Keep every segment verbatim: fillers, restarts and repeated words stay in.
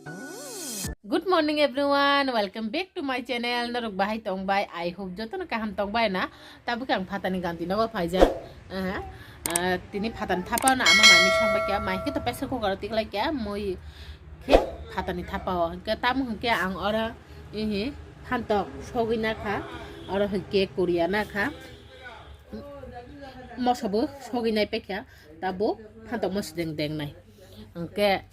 Good morning everyone, welcome back to my channel. Norok bahai tong bai? I hope jotono kaham tong bai na. Tabuk ang phatani ganti nogo phaijak. Aha. Ah, tini phatani thapa no ama mai ni song bai kya, mai khe to pressure cooker o tiklai kya, mui khe phatani thapa o. Hwnkhe tamo hwnkhe ang oro ihi phantok sogwi nakha, oro hwnkhe kuria nakha. Moso bo sogwi nai paikha, tabuk phantok mosideng dengnai. Hwnkhe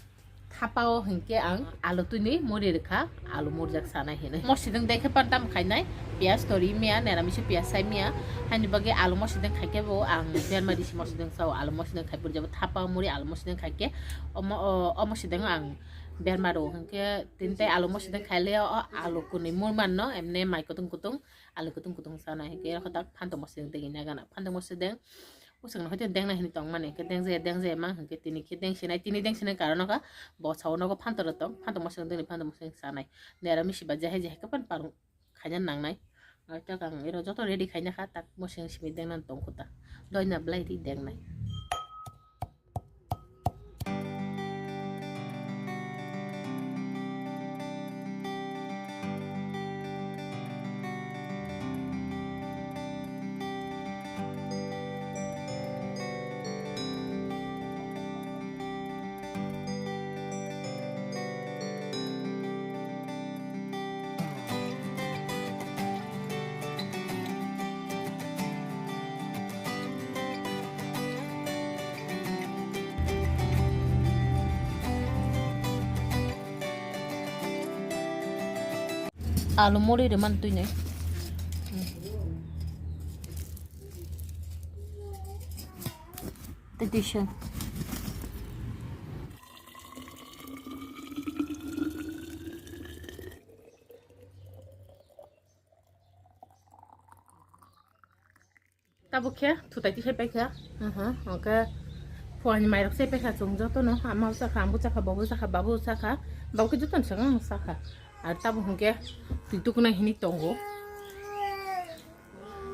thapa o hwnkhe ang alu twini muri rwkha, alu murjak sanai hinwi. Mosideng dengkhe pantam khainai, piyaj tori miya, neramis o piyaj sai miya, haini bagwi alu mosideng khaikhe bo ang berma risi mosideng sao, alu mosideng khai puri jabo thapa o muri alu mosideng khaikhe omo, o, o mosideng ang berma rw hwnkhe tini tai alu mosideng khaile o alu kwnwi murmanno emne mai kutung kutung. Alu kutung kutung sana hwnkhe, oro tak phantok mosideng dengwi nagana. Phantok mosideng, usungno hwnkhe dengnai hinwi tongmani, hwnkhe dengjaya, dengjaya mang hwnkhe tini khe dengsinai, tini dengsinai karon wngkha, bo sao nogo phantok rok tong, phantok mosideng dengni, phantok mosideng sanai. Nera misi ba jahai jahai khe pan parung khaina nangnai. Oro tak ang ero joto ready khaina kha, tak mosideng simi dengnani tongkho ta. Doina belai ri dengnai. Alu muri rwmani twinwi. Tei tisa. Tabuk khe thutai tisai paikha. Aha, hwnkhe phuarni mairok sai paikha chwng jotono. Ama bo chakha, ang bo chakha, bo bo chakha, baba bo chakha. Baba khe jotono swkang ang chakha. Ar tabuk hwnkhe twi tukunai hinwi tongo.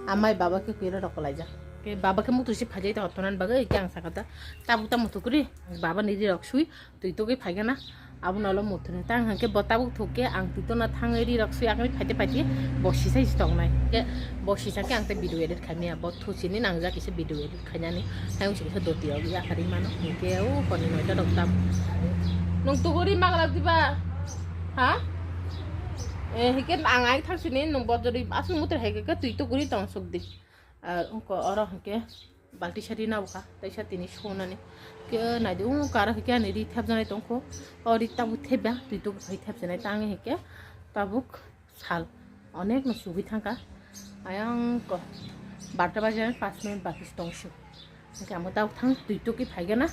Amai baba khe kwira rok kwlaijak. Khe baba khe muktwi se phaijak ta hotonan bagwi khe ang sakha ta. Tabuk tamo thukuri baba ni ri rok sui twi tugwi phaikhe na. Abono ulo muthuni tang hwnkhe bo tabuk thuk khe ang twi tona thangwi ri rok sui akhe phaite phaite bo sisai se tongnai. Khe bo sisa khe ang tei video edit khaimya. Bo thuchini nangjak kisa video edit khainani. Hayung se kisa doti rok yakarwi mano. Hwnkhe o honi noita rok tam. Nwng tuguri maglak diba? Ha? Eh, hike ang ai thang sini nung bojori aswk mutre hai ke twi tuguri tong suk di. Ar ungko oro hike balti sari na bukha, tai sa tini sunani. Ke nai di ung kara hike ani ri thep janai tongkho. O ri tabu thep ba, twi tugu hai thep janai tangi hike. Tabuk sal onek no sugui thangka. Ayang ko barta bajar pas minute baki tong su. Hwnkhe ang bo tabuk thang twi tugwi phaigana.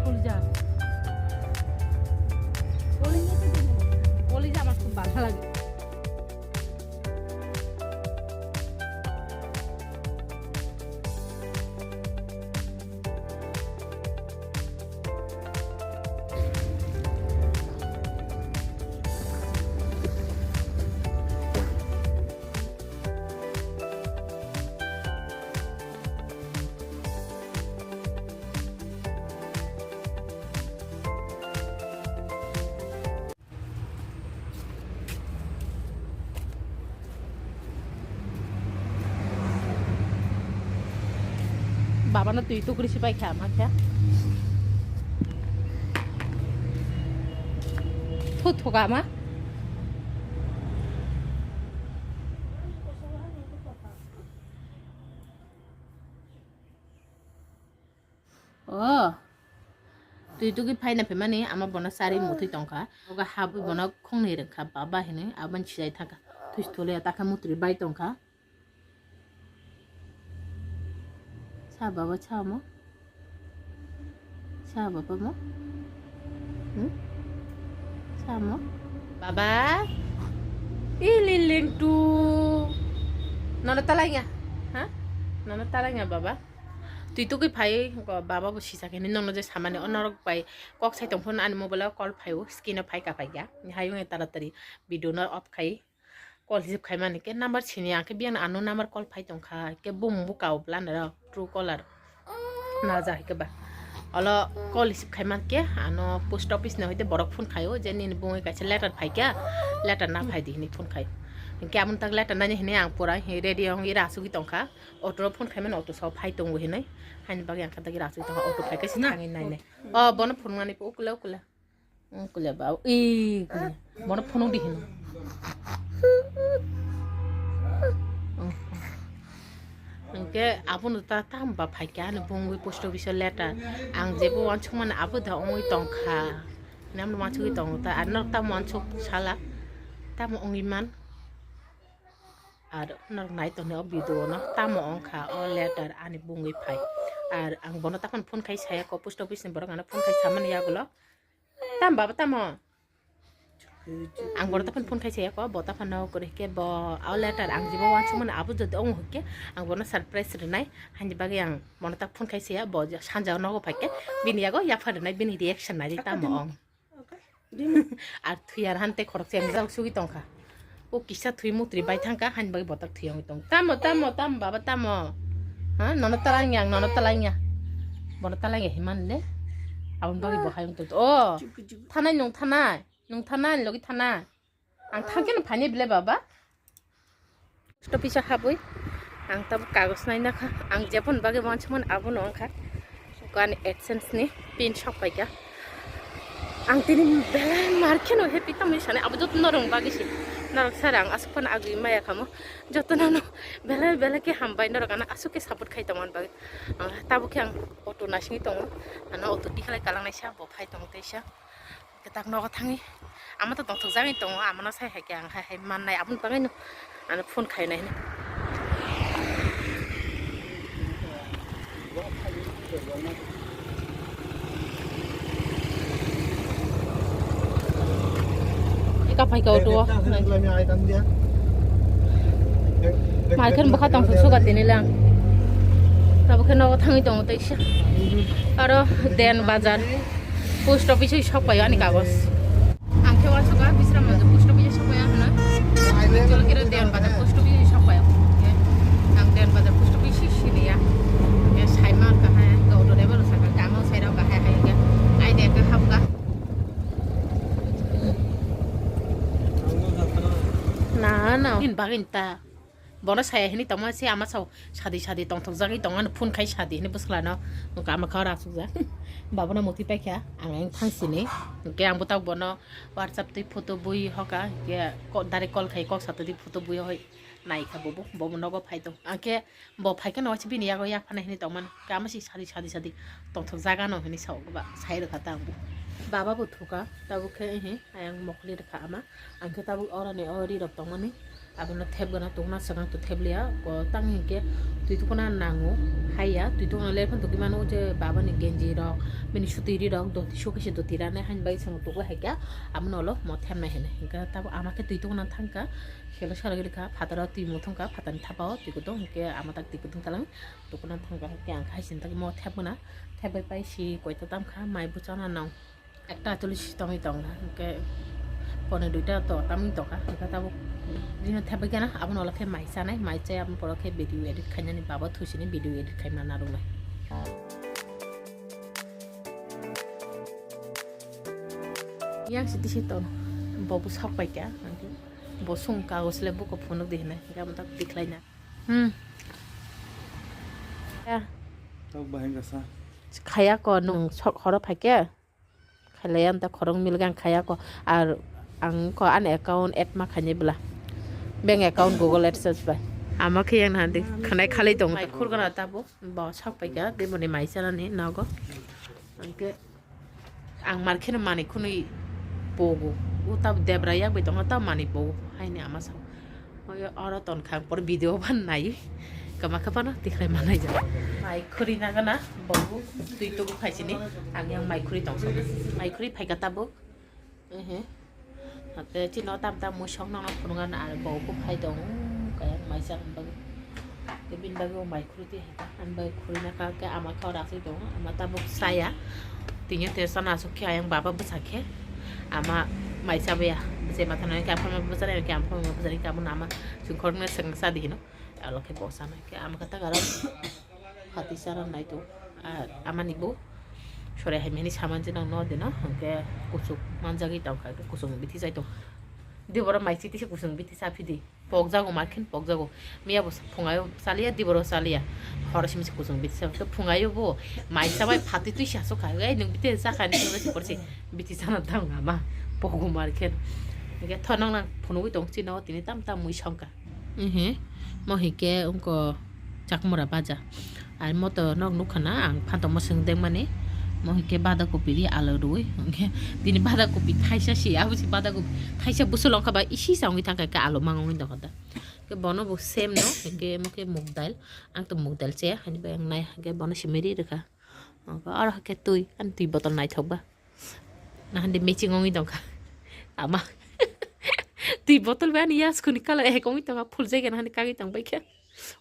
Kolija. Kolija আমার খুব ভালো লাগে। Baba no twi tukri si pai kha ma kha. Thu thuka ma. Oh. Twi tugwi phaina phaimani ama bono chari muthwi tongkha. Oga habwi bono khongnwi rwkha baba hinwi aboni sijai thangkha. Thwis thole takha mutri bai tongkha. Sa baba sa mo. Sa baba mo. Hmm? Sa mo. Baba. Ililing tu. Nono talai nga. Ha? Nono talai nga baba. Twi tugwi phai, baba bo sisa khe nini nokno je samani, o norok bai kok sai tong phano ani mobile o call phai o, screen o phai ka phai ya. Hayung e taratari video no off khai. Call receive khaimani khe number sini, ang khe biyang ano number call phai tongkha, khe bumung bo kao bla naro Truecaller na ja hai khe ba. Olo call receive khaimani khe ano post office ni hoite borok phone khaio je nini bungwi kaisa letter phaikha, letter na phai di hini phone khai. Hinkhe amoni tak letter nani hini ang pura hi ready wngwi ra asugwi tongkha. Auto phone khaimani auto sao phai tongo hinwi. Haini bagwi ang kha dagi ra asugwi tongkha, auto phaikha se thangwi nainai. O bono phunuknani ukule ukule. Ung, kulia ba, ui, kulia. Bono phunuk di hino. Ung. Hingke abono ta tam ba phaikha ani bungwi post office o letter. Ang jebo wansukmani abo da ongwi tongkha. Hinamno wansugwi tongo ta, ar norok tamo wansuk sala. Tamo ongwi man. Ar norok nai tongni o video no tamo ongkha o letter ani bungwi phai. Ar ang bono takhon phone khai saya ko post office ni borok ano phone khai samani yagulo. Tam baba tamo. Ang bono taphano phone khai saya ko, bo taphano kwrwi khe bo o letter ang jebo wansukmani abo jodi ong hwnkhe ang bono surprise rwnai. Haini bagwi ang bono tak phone khai saya, bo sanja o nogo phaikhe bini yago yapha rwnai, bini reaction nai di tamo ong. Ar thwi ar hante khorok se jak sugwi tongkha. O kisa thwi mutri bai thangkha, haini bagwi botak thwi wngwi tong. Tamo, tamo, tamo, baba, tamo. Ha, nono talangya, ang nono talangya. Bono talangya himan le. Aboni bagwi bo hai wngtong. O, thanai nung thanai. Nung thanai, ani logi thanai. Ang thangkhe no phainai bile, baba. Post office o habwi ang tabuk kagoj naina kha. Ang jeboni bagwi wansukmani abono wngkha. Ani AdSense ni pin sok paikha. Ang tini belai mar kheno happy tamo sanai, abo joto norok bagwi se. Norok sara ang aswk phano agwi maya khamo. Joto nono belai belai khe hambai, norok ano aswk khe support khai tongmani bagwi. Ang tabuk khe ang auto naisingwi tongo. Ano auto tikhlai kalang naisa bo phai tongo teisa. Kwtak nogo thangwi ama to tongthokjagwi tongo, amano sai hai khe ang hai hai mannai, aboni bagwino ano phone khainai hwnwi. Eka phaikha auto o. Market bwkha tongthok suka tini lang. Tabuk khe nogo thangwi tongo teisa. Aro Den Bazar. Post office o sok paio ani kagoj. Ang khe uansukha Bisramganj post office o sok paio hwnwi. Actually khe Den Bazar post office o sok paio. Ang Den Bazar post office si siniya. Khe saima kha hai, auto driver rok sakha, gama sairok kha hai hai khe. Ai de khe hapkha. Na, na. Din bagin ta. Bono saya hini tongma se ama sao sadi sadi tongthok jagwi tongo, ano phone khai sadi hini bwswlano. Nokha ama khao rasukjak. Babono muti paikha, ang eng thangsini. Hingke ang bwtak bono WhatsApp twi photo bui hoka, hingke ko-, direct call khai kok sa twi photo bui hoi naikha bobo, bobo nogo phai tong. Angke bo phaikhe no bini yago yaphana hini tongmani. Khe ama si sadi sadi sadi tongthok jagano hini sao ba sai rwkha ta ang bo. Baba bo thuka, tabuk khe ehe ayang mokli rwkha ama. Angkhe tabuk oroni o ri rok tongmani. Abono thep gana tongna swkang to thep liya. Ko tang hinkhe twi tukuna nango, haiya, twi tukuna lephan tugui mano je babani genji rok, bini suti ri rok, doti sukhe se doti rani hain bai swng tugo haikha. Abono ulo mo thepnai hini. Hinkhe tabuk ama khe twi tukuna thangkha. Khelo saragwi rwkha, phataro twi muthungkha, phatarni thapao twi kutung, hinkhe ama tak twi kutung talang, tukuna thangkha, hinkhe ang khai sini tak mo thep gana, thep bai pai si koita tamkha, mai bwchana nang ekta cholish tongwi tongkha, hinkhe pone duita to tamwi tongkha, hinkhe tabuk bini thep bai gana, abono ulo khe mai chanai, mai chai aboni poro khe video edit khainani baba thusini video edit khaimana narwknai. Yang siti si tong, bobo sok paikha, hinkhe. Bo sung kagos le buko phunuk di hinai, hinkhe amo tak tikhlai na. Hmm. Ya. Tok bahai kasa. Khaya ko nung sok horo phaikhe. Khailai anta khorok milgang khaya ko. Ar ang ko an account add ma khainai bwla. Bank account Google AdSense bai. Ama khe yang handi khwnai khalai tong. Mai khurgana tabo. Bo sok paikha, deboni mai chanani nogo. Hinkhe Ang mar kheno manwi khwnwi pogo. O tab debra yak bai tongo, tab manwi pogo. Haini ama sao. Oyo oro ton kha, ang por video ban nai. Kama kha phano tikhlai manai ja. Mai khuri na gana, bogo twi tubu phaisini. Ang yang mai khuri tong so. Mai khuri phaika tabuk. Ehe. Hake chino tam tam musong nang phunungan ar bogo phai tong. Kaya mai chang bagi. Tei bini bagwi o mai khuri twi hai ta. Ani bagwi khuri na kha khe ama khe ora aswk tongo. Ama tabuk chaya. Tini te sana aswk khe ayang baba bwsa khe. Ama mai chabaya. Se matha nai ke aphano bwsari ke aphano bwsari ke amo nama sungkhorno sengsa di hino. Alo khe bo sana ke ama kata gara. Hati sara nai to. Amani bo sore hai mani saman je nang no de no. Hwnkhe kusuk manjagwi tong kha, kusuk bithi jai tong. Di boro mai chiti se kusuk bithi sa phidi. Pokjago, mar khen pokjago. Miya bo phungayo chaliya, diboro chaliya. Horo simi se kuchung biti sa. Khe phungayo bo mai chabai phatwi twi sa sokha. Ei nwng biti chakha ni se porsi. Biti chana tang ama. Pogo mar khen. Hingke tho nang nang phunugwi tong chino tini tam tam mui songkha. Ehe. Mo hingke ungko chakmura baja. Ar moto nog nukha na ang phantok mwswng dengmani. Mo hingke bada kopi ri alo rwi. Hingke tini bada kopi thaisa si. Abo si bada kopi thaisa busu longkha ba isi sa ongwi thangkha ke alo mang ongwi tongkha da. Ke bono bo same no, ke mo ke mug dal. Ang to mug dal che, hani bai ang nai, ke bono simi ri rwkha. Oro ke twi, ani twi botol naithok ba. Nahande matching ongwi tongkha. Ama. Twi botol bai ani yas khuni color ehek ongwi tongkha, phul jai gana hani kagwi tong bai khe.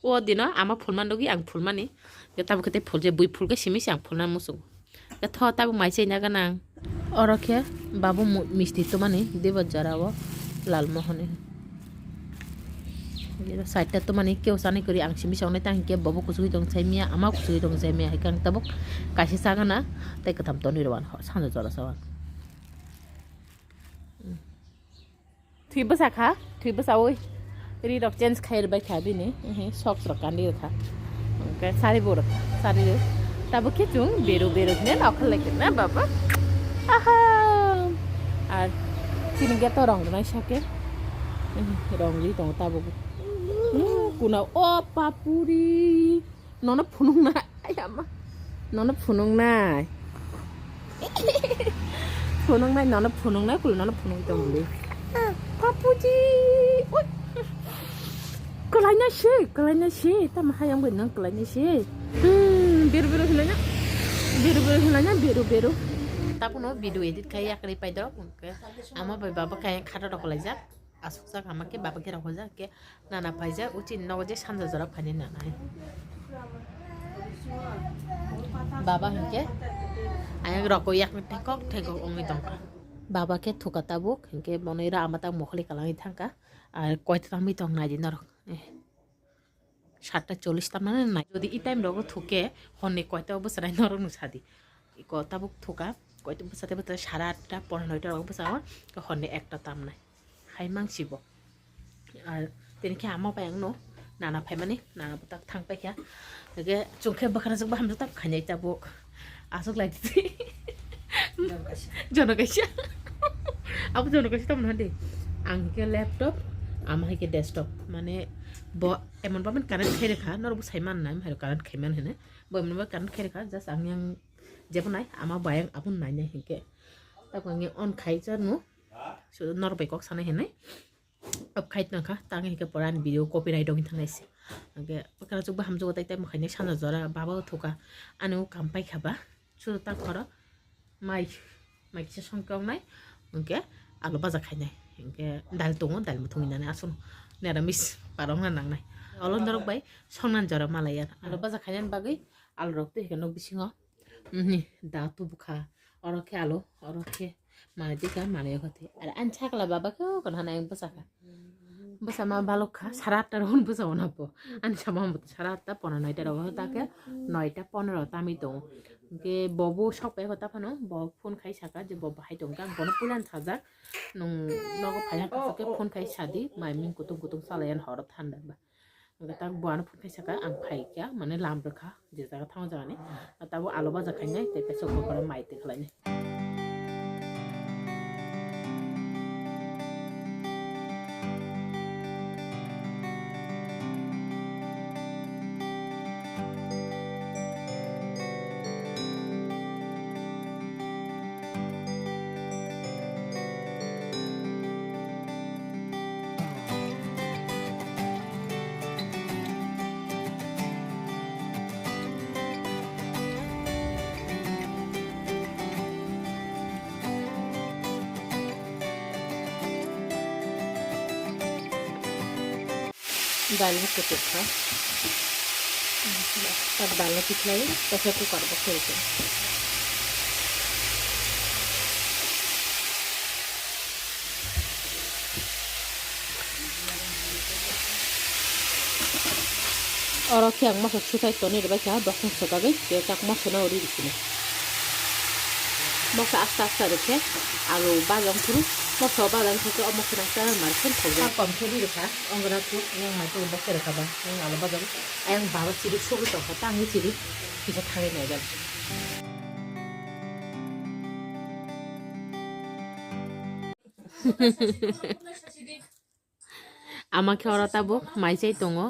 O dino ama phulma nugwi ang phulmani. Ke tabo khe tei phul je bui phul khe simi se ang phulna muchung. Ke tho tabuk mai chaina gana ang. Oro khe babu mu-, misti tumani deba jora o lal mohoni. Side ta tumani keu chani kwrwi ang simi songnai tang khe bobo kuchugwi tong chai miya ama kuchugwi tong chai miya hai khe ang tabuk kaisa chagana tei kwtham tonwi rw ang sanja jora sa o. Thwi bwsa kha, thwi bwsawi ri rok change khai rwbai kha bini, ehe, socks rok kandi rwkha. Hwnkhe sari bo rwkha, sari rw. Tabuk khe chwng beru beru hwnwi nokhor lai khe na baba. Aha! Ar chini gate o rong rwnai sake. Ehe, rong ri tongo tabuk. Hmm, kuna o papuri. Nono phunuknai, ayama. Nono phunuknai. Phunuknai, nono phunuknai, kulu nono phunuk tong bwlwi. Papuji. Oi. Kwlaina se, kwlaina se. Tamo hayang bai nang kwlaina se. Hmm, biru biru hinlaina. Biru biru hinlaina, biru biru. Tabuno video edit khai yakri pai do. Ama bai baba khai khata rok laijak. Asukjak ama khe baba khe rok hojak khe nana phaijak, uchini nogo je sanja jora phainai nanai. Baba hinkhe ayang rokwi yakni thengkok thengkok wngwi tongkha. Baba khe thuka tabuk, hinkhe bono ira ama tak mokholi kwlangwi thangkha. Ar koita tangwi tong naidi norok. Eh. Satta chollish tamnani nai. Jodi i time rogo thuke, honni koita o bwswrai norok no sadi. Iko tabuk thuka, koita bwsa tei bwsa sara atta, pona noita rogo bwsa o, honni ekta tamnai. Hai mang sibo. Ar tini khe ama bai ang no, nana phaimani, nana bwtak thang paikha. Hwnkhe chwng khe bwkhanajak bo hamjak tak khainai tabuk. Aswk lai twi. Jono kaisa. Jono kaisa. Abo jono kaisa tamo hande. Ang khe laptop, ama hai khe desktop. Mane bo emon ba mane connect khai rwkha, norok bo sai man nai, hai connect khai man hene. Bo emon ba connect khai rwkha, just ang yang jebo nai, ama bai ang abo nai nai hinkhe. Tabuk ang yang on khai cha no. So norok bai kok sanai hene. Off khai tongkha, tang hinkhe pora ani video copyright wngwi thangnai se. Hwnkhe bwkha chukbo hamjwgo tai tai mwkhaino sanja jora baba o thuka ani o kam paikha ba. Suru tak khoro mai, mai kisa songkhe wngnai, hwnkhe alu baja khainai, hwnkhe dal tongo, dal muthungwi nani aswk neramis para wngna nangnai. Olo norok bai songna jora malai ya. Alu baja khainani bagwi alu rok twi hwnkhe nok bisingo, mhm, da tubukha, oro khe alu, oro khe manwi dikha, manwi o khe twi. Are ani sakla baba khe o kono hana yang bwsakha. Bwsa ma balok kha, sara atta rohon bwsa ona po. Ani sama mo sara atta pona noita rogo ta khe noita ponero tami tongo. Hwnkhe bo bo sok pai kho ta phano, bo phone khai saka je bo bahai tongkha, ang bono puila sajak. Nwng nogo phaina khe phone khai sadi, mai ming kutung kutung salai ani horo thanda ba. Hwnkhe tak bo ano phone khai saka, ang phai kha, mane lam rwkha, je jaga thango jagani. Tabuk alu baja khainai, tei kaisa kokoro mai twi khlainai. Dal ni kutuk kha. Tak dal no tikhlai pressure cooker bo khoi khe. Oro khe ang moso sutai toni rwbaikha, bokong swkagwi, tei tak moso no ri rwsini. Moso asta asta rwkhe alu bajang phuru, moso bajang thokhe o moso nang chana mar khe thokjak. Kom khe ri rwkha, ongora thuk, yang mai tei bokhe rwkha ba, yang alu bajang, ayang baba chirik sugwi tongkha, tangwi chirik, kisa thangwi naijak. Ama khe oro tabuk mai chai tongo.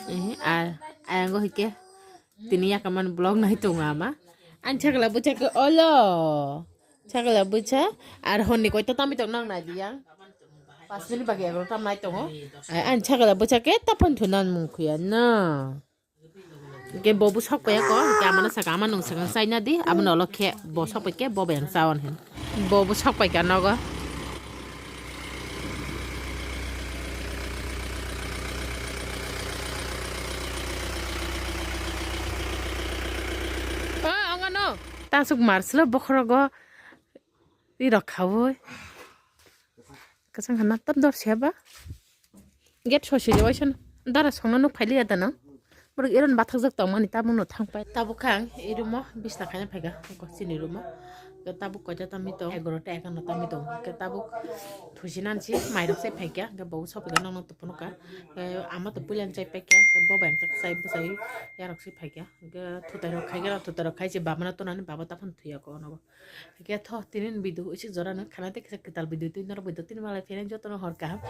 Eh, ar ayango hike tini yakamani vlog nai tongo ama. Ani chakla bwsa khe olo. Chakla bwsa ar honni koita tamwi tong nang nai di yang. Pas minute bagwi egaroh tam nai tongo. Ai, ani chakla bwsa khe taphon thunan mung khuya na. Hingke bo bo sok paiya ko, hingke amano saka, ama nung saka chaina di, abono ulo khe bo sok paikhe bo bayang chawan hin. Bo bo sok paikha nogo. O, ang ano. Tasuk marslo bokhorogo. Ri rok khaui. Kwchang hana tam dor se ba. Gate sosi de waisa dara songno nuk phailiya dano. Borok iron bathakjak tongmani tabukno thangpai. Tabuk khe ang irumo bisna khaina phaikha. Chini rumo. Tabuk koita tamwi tong. Egaroh ta egaroh tamwi tong. Tabuk thusi nansi mairok se phaikha. Bo sopikha nokno tongphunukha. Ama to puila chai paikha. Bo bai chai bwsai yarok se phaikha. Thutai rok khaikhe thutai rok khai se baba no tonani baba taphano thuya ko nogo. Hingke tho, tini ni video isik jora no khana tei kisa kwtal video twi norok video tini malai phene joto no hor kaham.